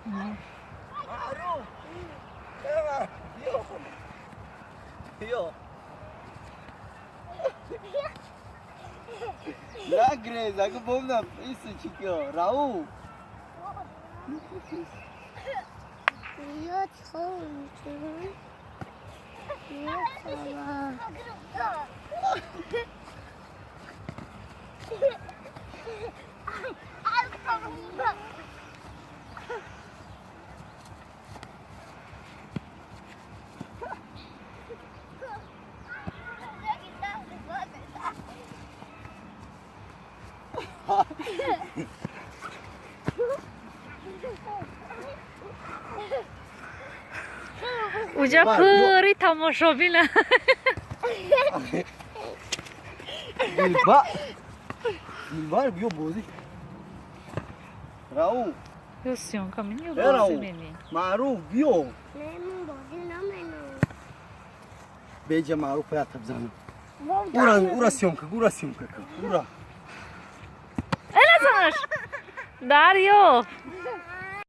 Маъруф! Биё. Биё. Нагрез, агу бомна иси чикё. Рауф. Уҷа пури тамошобина. Дилба. Дилбар, биё бозӣ. Рауф. Ё съёмка мени, ё Э, бозӣ Рауф. мени. Маъруф, биё. Беҷа Маъруф ята бизанам. Ура, ура съёмка, ура съёмка кун. Ура. Элазанаш. Дарё.